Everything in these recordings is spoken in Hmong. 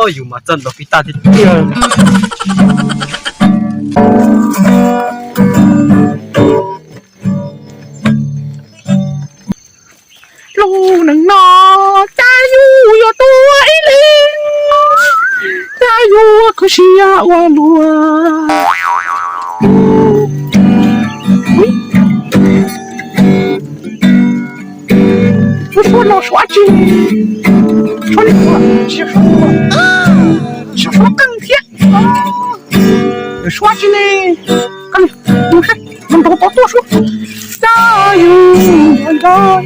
Yus mas txawj ntaus kiv tas tiag tiag. Lub neej no, cas yus yuav tuag ib leeg, cas yuav kho siab ua luaj. Suab suab no suab tsi, suab li, tsis yog suab, tsis yog suab qeej thiab. Suab tsi ne? Mus saib, mus nrog tod tuaj suab. Cas yus nrog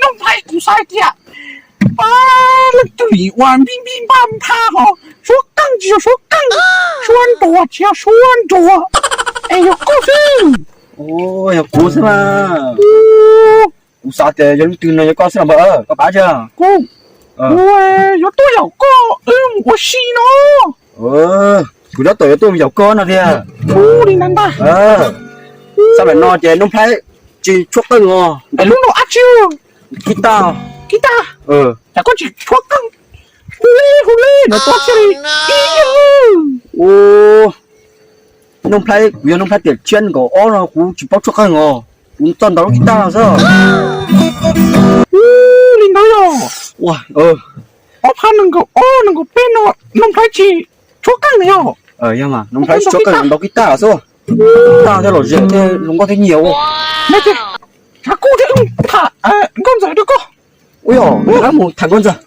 Nooj Nplhaib, kuv xav tias pab leej twg uas npib npib npab npab ho, suab qeej tsis yog suab qeej, suab nruas tsis yog suab nruas, es yog koj xwb. Yog kuv xwb mas. Kuv xav tias yog leej twg no yog koj xwb los npawg, koj pab tsi. Kuv, kuv yuav tuaj yaum koj wb mus ua si no. Kuv tab tom yuav tuaj yaum koj no tiag. Ub, li ntag ntag. Xab maim no ces Nooj Nplhaib tsis tshuab qeej os. Lub no dab tsi? Kib tag. Kib tag? Cas koj tsis tshuab qeej? Hu li hu li no tuaj txij li. Ub, Nooj Nplhaib, kuv yog Nooj Nplhaib tiam tshiab nees nkaum ob no kuv tsis paub tshuab qeej os. Kuv txawj ntaus lub kib tag xwb. Ub, li ntawd yog. Ob phav nees nkaum ob nees nkaum peb no Nooj Nplhaib tsis tshuab qeej na yog? Yog mas, Nooj Nplhaib tsis tshuab qeej, ntaus kib tag xwb. Kib tag thiaj lom zem thiaj zoo nkauj thiab nyias ua. Tshav kub thiab, tham nkauj ntxawm rau koj. Ub yog, mus tham nkauj ntxawm.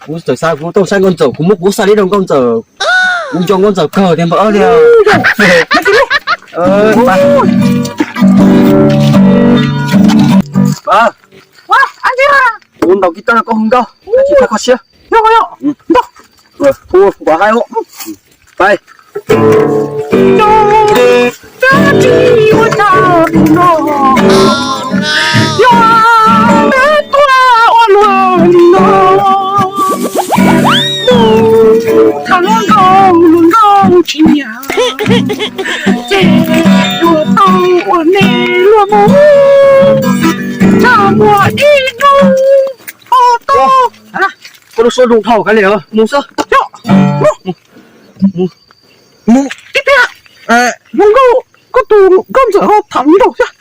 Kuv txawm xav kuv tuaj saib nkauj ntxawm, kuv muab kuv xaj li rau nkauj ntxawm. Kuv nco nkauj ntxawm kawg tiag npawg Ob tiag. Kuv ntaus kib tag no koj hu nkauj, koj tsis tau kho siab. Hu, kuv hais. Yog dab tsi ua cas no, yog dab tuag ua luaj li no, mus tham luag nkauj luag nkauj tsis nyiam, ces yuav tau ua neej luag mus, tshaj muag ib hnub ho tau. Koj lub suab zoo dhau kawg li, mus xwb. Mus, mus, mus ib pliag, luag nkauj, koj tus nkauj ntxawm ho tham nraud thiab.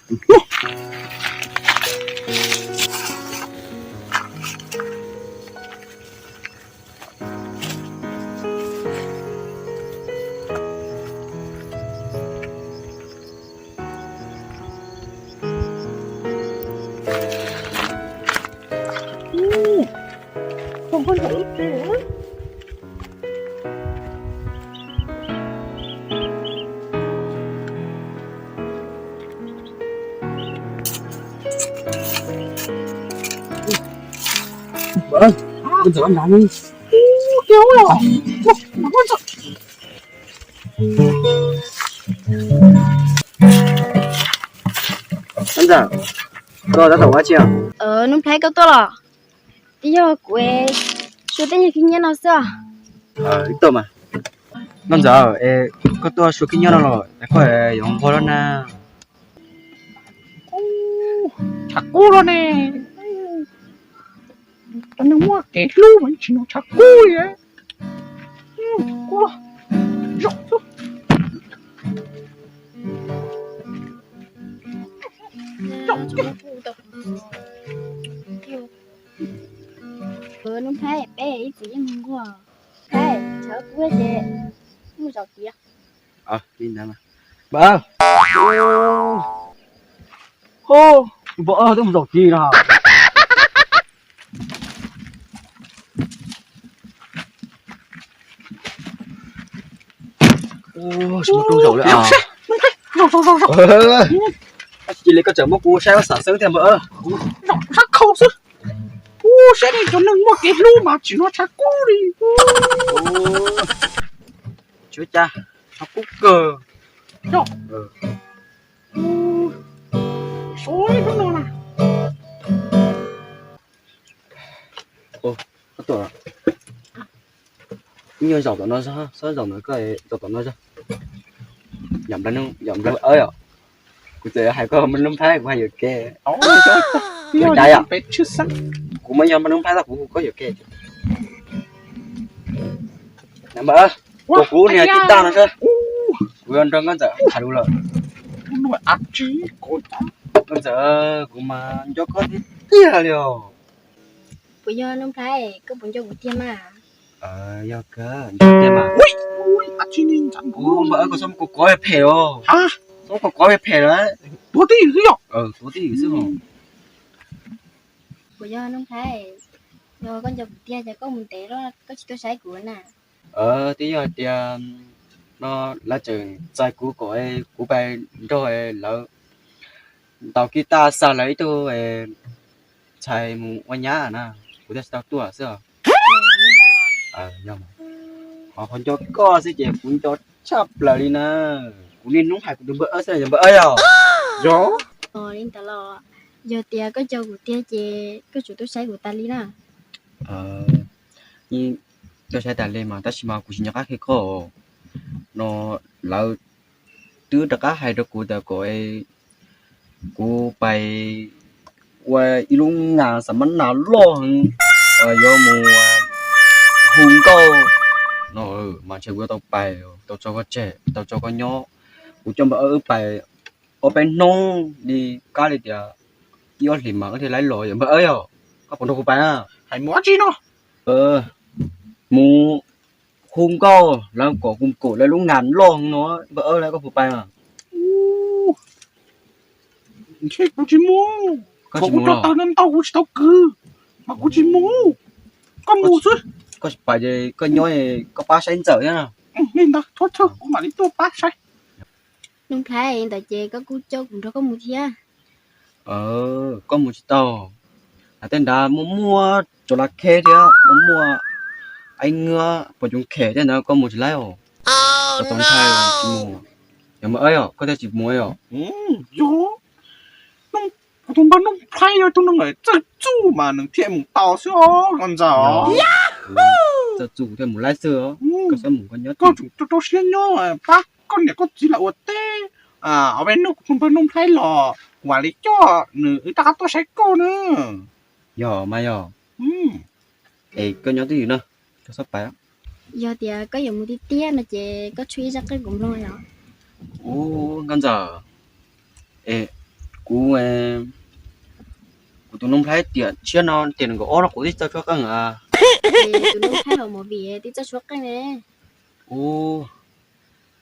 Ntxawm, koj tab tom ua dab tsi? Nuj Nplhaib, koj tuaj los? Twb yog kuv es, suav tej nyuag khib nyiab no xwb os. Tuaj mas. Nkauj Ntxawm, koj tuaj suav khib nyiab no los es koj yuav nquag loj na? Tshav kub los ne, cov neeg muaj kev hlub mas tsis hnov tshav kub li. Kub los, zaum xwb. Nuj Nplhaib, peb ib txwm yeej nquag. Nplhaib, tshav kub ces mus zaum tid. Npawg, tus npawg twb mus zaum tid no. Tsis muaj rooj zaum li. Cia li koj tseem muab kuv saib ua xam xeeb thiab npawg. Zaum sab khau xwb. Ub, saib nej cov neeg muaj kev hlub mas tsis hnov tshav kub li. Tsis ua cas, tshav kub kawg. Suav ib hnub no na. Ib nyuag zaum tom no zog, txhob zaum ntawm ko, zaum tom no zog. Yom Nplhaib, yom Nplhaib, yom. Kuv txawm hais koj Nplhaib, kuv hais yuam kev. Kuv mas yog Nplhaib tab kuv hu koj yuam kev. Npawg, kuv niag tij Taj no seb, kuv yuav nrog koj ntxawm tham lus lawm. Koj ntxawm, kuv mas nco koj tiag tiag li os. Puas yog Nuj Nplhaib, koj puas nco kuv tiag mas? Yog kawg, nco tiag mas. Npawg, koj txhob muab kuv kov phem os. Txhob muab kuv kov phem lawm. Tuav twj ywm xwb os. Tuav twj ywm xwb os. Puas yog Nuj Nplhaib, yog koj nco kuv tiag ces koj mus ntev los koj tsis tuaj saib kuv na? Twb yog hais tias no lawv tseem txais kuv kom kuv pais nrog lawv ntaus kij taj xa lawv ib tug ntxhais mus ua nyab na, kuv thiaj tsis tau tuaj xwb os. Ho qhov nco koj xwb ces kuv nco tshaj plaws li na. Kuv niaj hnub hais kuv tus npawg Ab xwb, yog npawg Ab yog? Yog. Li ntawd los yog tias koj nco kuv tiag ces koj tsum tuaj saib kuv tas li na. Tuaj saib tas li mas tab sis mas kuv tsis nco qab qhia koj no. Lawv twb rov qab hais rau kuv tias kom kuv pais ua ib lub nas xam mab nas loj heev, yuav mus hu nkauj no, mas ntshe kuv yuav tau pais, tau tso koj tseg, tau tso koj nyob. Kuv coj npawg Ab wb pais ob peb hnub li, kab li tias ib ob hlis mas wb thiaj li los, yog npawg Ab yog? Koj puas nrog kuv pais na? Hais mus dab tsi no? Mus hu nkauj, lawv kom kuv kom lawv lub nas loj no, npawg Ab, koj puas pais? Ntshe kuv tsis mus, kuv tso tawg ntau ntau kuv tsis tau kwv, mas kuv tsis mus. Koj mus xwb. Koj tsis pais ces koj nyob koj pab saib ntxawm thiab. Li ntawd thov thawj kuv mam li tuaj pab saib. Nuj Nplhaib, ntawd ces koj kuj coj kuv nrog koj mus thiab. Koj mus tsis tau, hais tej nrad muaj muaj Tsaus Las Kheb thiab muaj muaj Aib Nywb Pos Coos Khem tej ntawd, koj mus tsis laib os. Tau ntshai tsis mus. Yog npawg Ab yog koj thiaj tsis mus os. Yog, kuv tus npawg Nuj Nplhaib yog tus neeg txawj txuj mas nws thiaj mus tau xwb os, koj ntxawm. Txawj txuj kuv thiaj mus laib xwb os. Koj txhob mus, koj nyob, koj tsum rau rau siab nyob pab koj niam koj txiv lawv ua teb. Ob peb hnub kuv tus npawg Nuj Nplhaib los kuv mam li coj nws wb rov qab tuaj saib koj na. Yog mas yog. Es koj nyob twj ywm na, koj txhob pais. Yog tias koj yuav mus tiag tiag no ces koj tshuab ib zaj qeej kuv mloog os. Ub, nkauj ntxawm, es kuv, kuv tus Nuj Nplhaib tiam tshiab no tiam nees nkaum ob no kuv twb txawj tshuab qeej. Tus Nuj Nplhaib hauv movie twb txawj tshuab qeej ne. Ub,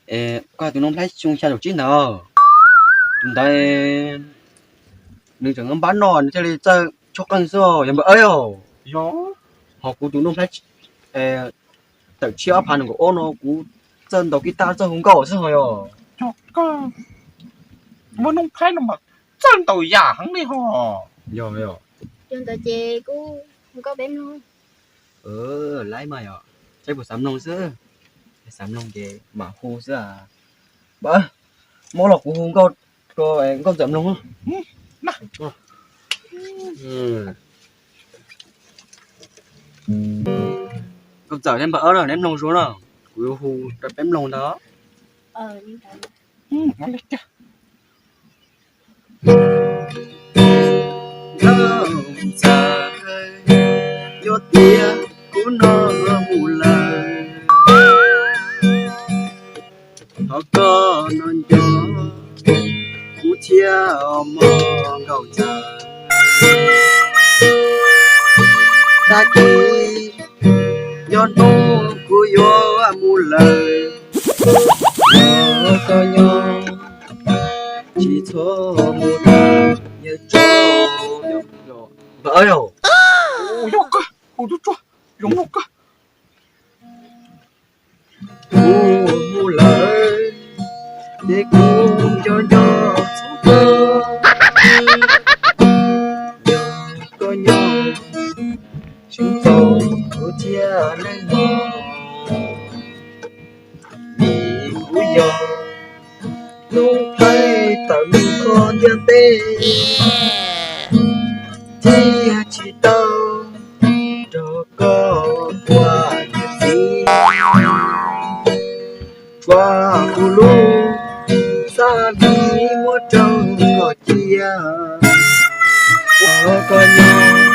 es koj tus Nuj Nplhaib xyoo xya caum tsib ntawd, tus ntawd nws tseem npab noj nws thiaj li txawj tshuab qeej xwb, yog npawg Ab yog? Yog. Ho kuv tus Nuj Nplhaib tawm tshiab ob phav nees nkaum ob no kuv txawj ntaus kij taj txawj hu nkauj xwb ho yog. Yog kawg, npawg Nuj Nplhaib no mas txawj ntaus yam heev li ho. Yog, yog. Yog ntawd ces kuj hu nkauj peb mloog. Laib mas yog, saib puas xav mloog xwb. Xav mloog ces mam hu xwb. Npawg, muab los kuv hu nkauj rau nkauj ntxawm mloog. Nkauj ntxawm thiab npawg Ab na, neb mloog zoo na, kuv yuav hu rau peb mloog ntag. Nkauj ntxawm, yog tias kuv no mus lawm, thov koj no nco kuv thiab mog nkauj ntxawm. Tag kis yog hnub kuv yuav mus lawm, thov koj nyob tsis txhob mus tag, yawg tso. Npawg Ab yog? Yog kawg, hu tub tsuag, zoo nkauj kawg. Kuv mus lawm, ces kuv nco nco txog koj, yog koj nyob tsis txhob mus thiab neeg mog. Vim kuv yog Nuj Nplhaib tawm mus kho ntiaj teb, thiaj tsis tau nrog koj ua niam txiv. Kuv lub xab vis muab rau koj cia, ua koj nyob,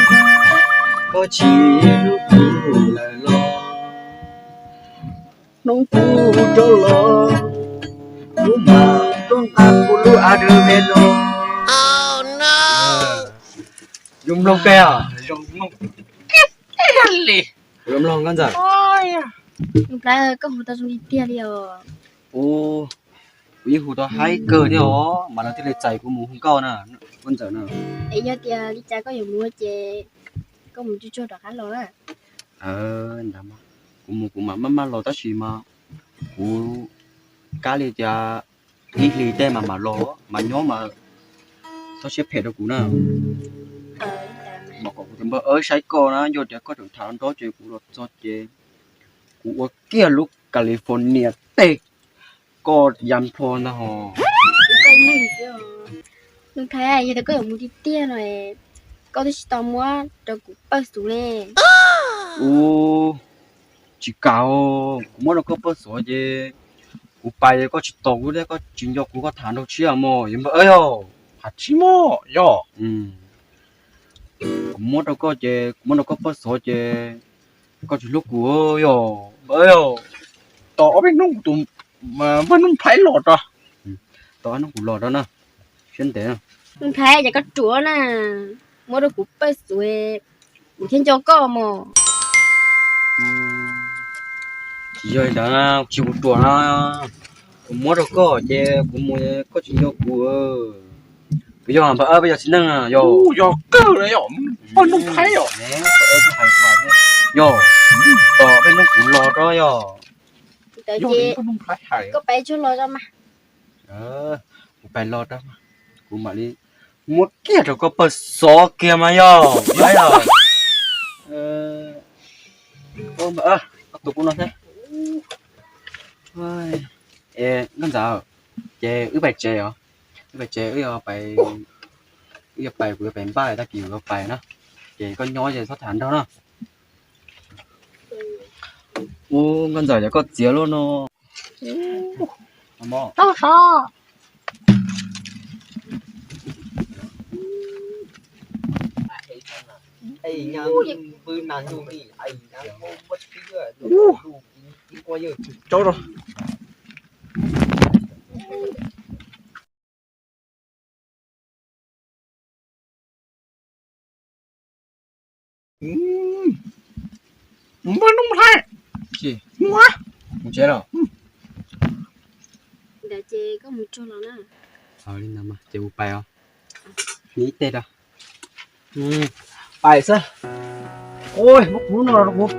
koj tsis hlub kuv lawm los, hnub kuv rov los, kuv mam tuaj nqa kuv lub a dw me no. Zoo mloog kawg os. Zoo mloog kawg li. Zoo mloog koj ntxawm. Nplhaib, koj hu tau zoo li tiag li os. Ua, kuv yeej hu tau haib kawg thiab os, mas lawv thiaj li txais kuv mus hu nkauj na, koj ntxawm na. Es yog tias li cas koj yuav mus ces koj mus tsuag tsuag rov qab los na. Ntawd mas kuv mus kuv mam maj maj los tab sis mas kuv kab li tias ib hlis tej mas mam los, mas nyob mas txhob siab phem rau kuv na. Mas kom kuv tus npawg Ab saib koj na, yog tias koj tseem tham nrov ces kuv los txog ces kuv ua kiag lub California teb koj ya nplho ntag hos. Nplhaib, yog tias koj yuav mus tiag tiag no, koj twb tsis tau muab rau kuv pawj xov ne. Ua, tsis kam, kuv muab rau koj pawj xov ces kuv pais koj tsis tos kuv thiab koj tsis nco kuv, koj tham nrog tshiab mog, yog npawg Ab yog. Tham tshiab mog yog. Kuv muab rau koj ces kuv muab rau koj pawj xov ces koj tsis hlub kuv yog npawg Ab yog. Tos ob peb hnub kuv tus npawg Nuj Nplhaib los rau. Tos ob hnub kuv los rau na, siab ntev. Nuj Nplhaib, ces koj ruam na, muab rau kuv pawj xov, kuv thiaj nco koj mog. Tsis yog li ntawd, tsis kuv ruam na, kuv muab rau koj ces kuv mus koj tsis nco kuv. Kuv yog npawg Ab, peb yog txiv neej yog. Yog kawg li yog, pawg Nuj Nplhaib yog. Yog, tos peb hnub kuv los rau yog. Koj pais tsuag los rau mas. Kuv pais los rau, kuv mam li muab kiag rau koj pawj xov kiag mas yog. Koj tus kuv no thiab. Es nkauj ntxawm, ces wb pais tsev os. Wb pais tsev, wb yuav pais, wb yuav pais, kuv yuav pais npaj tag kis kuv yuav pais na. Ces koj nyob ces txhob tham nrog na. Ub, nkauj ntxawm, yog koj txiav lub no. Tau sov. Ub, tsaub rau. Npawg Nuj Nplhaib, mus tsev los? Ntawd ces koj mus tsuag los na. Li ntawd mas ces kuv pais os. Nib ib teg rau. Pais xwb. Ua, muab kuv lub no rau kuv.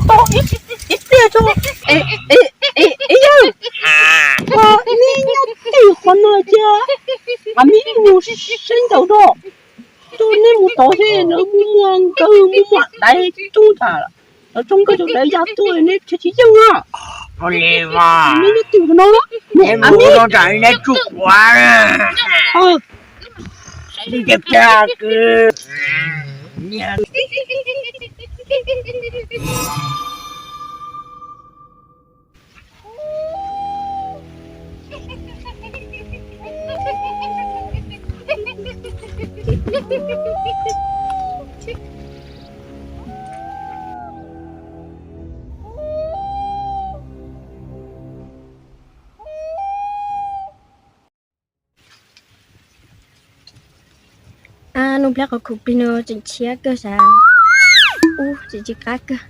Tos ib pliag tso. Ej yawg, neb nyob twg qhov no cia, a mi mus sib sib ntaus rau. Tuaj neb mus tod thiab lawv muaj muaj nkawj muaj muaj daiv tub tas, lawv tsoo nkawj tsoo daiv ya tuaj neb tsis yeej na. Neb nyob twg qhov no? A mi, neb tsuj quav. Nuj Nplhaib qhov khoom plig no tseem tshiab kawg sav. Ub, tseem tsis qab kawg.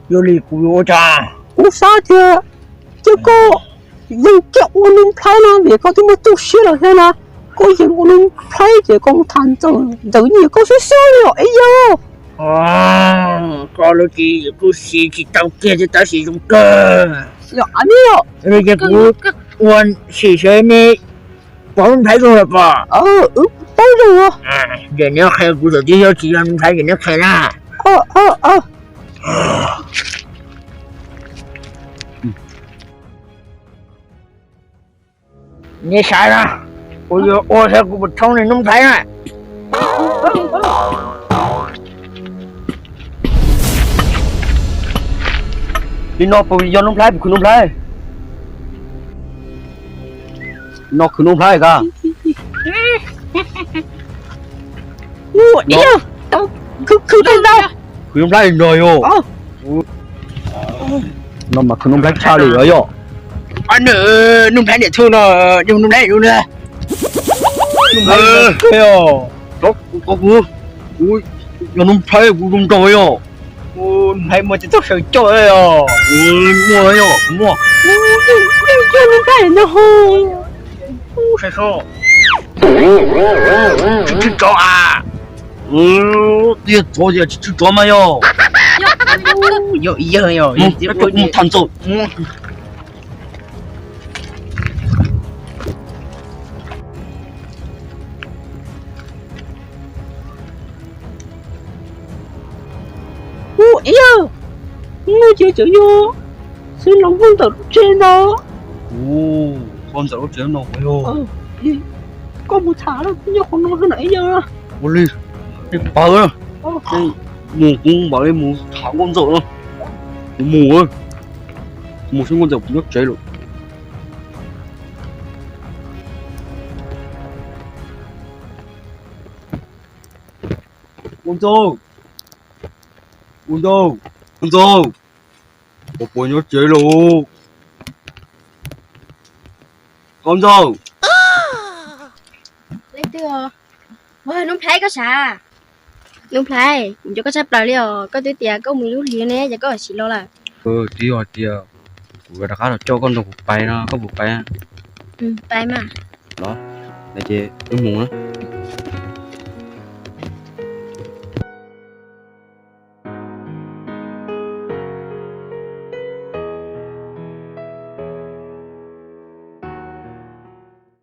Yog li kuv yuav ua cas? Kuv xav tias cia koj yeem kiag ua Nuj Nplhaib no vim koj twb muaj txoj siab lawm thiab na. Koj yeem ua Nuj Nplhaib ces koj mus tham ntxawm ntxawm nyiam koj xwb xwb li os Ib Yawg. Koj lub tsis kuj siv tsis tau kiag thiab tab sis zoo kawg. Yog a, ces kuv ua sim seb neb paub Nuj Nplhaib zoo los pom. Paub zoo. Ces neb qhia kuv thaum twg, yog tsis yog Nuj Nplhaib ces neb qhia na. Neb saib na, kuv yuav ua saib kuv puas thoob li Nuj Nplhaib na. Li no puas yog Nuj Nplhaib, puas khwv Nuj Nplhaib? No khwv Nuj Nplhaib ka? Khwv Nuj Nplhaib nrog yog. No mas khwv Nuj Nplhaib tshaj li os yog. Nuj Nplhaib niam txhub no, yog Nuj Nplhaib lub na. Kuv, kuv yog Nuj Nplhaib, kuv zoo nraug yog. Nuj Nplhaib muaj tsis txog sawv coj os. Muaj yog, muaj. Nuj Nplhaib no ho. Saib seb. Tsis tsw tsov a. Tiag tsov tiag, tsis tsw tsov mas yog. Yog Ib Yawg yog. Mus tham ntxawm. Ub, Ib Yawg, no ces tseem yog xwb los nkauj ntxawm lub tsev ntag. Nkauj ntxawm lub tsev no puas yog? Koj mus tham nyob qhov no xwb na Ib Yawg. Ua li, nej pab na, mus kuv mam li mus tham nkauj ntxawm no. Kuv mus, mus saib nkauj ntxawm puas nyob tsev lawm. Nkauj ntxawm, nkauj ntxawm, nkauj ntxawm, puas nyob tsev lawm? Nkauj ntxawm. Leej twg? Ua, Nuj Nplhaib koj sav? Nuj Nplhaib, kuv nco koj tshaj plaws li os. Koj twb tias koj mus ib lub hlis ne, ces koj tsis los lawm. Twb yog tias kuv rov qab los coj koj nrog kuv pais no, koj puas pais? Pais mas. Los, ces wb mus na.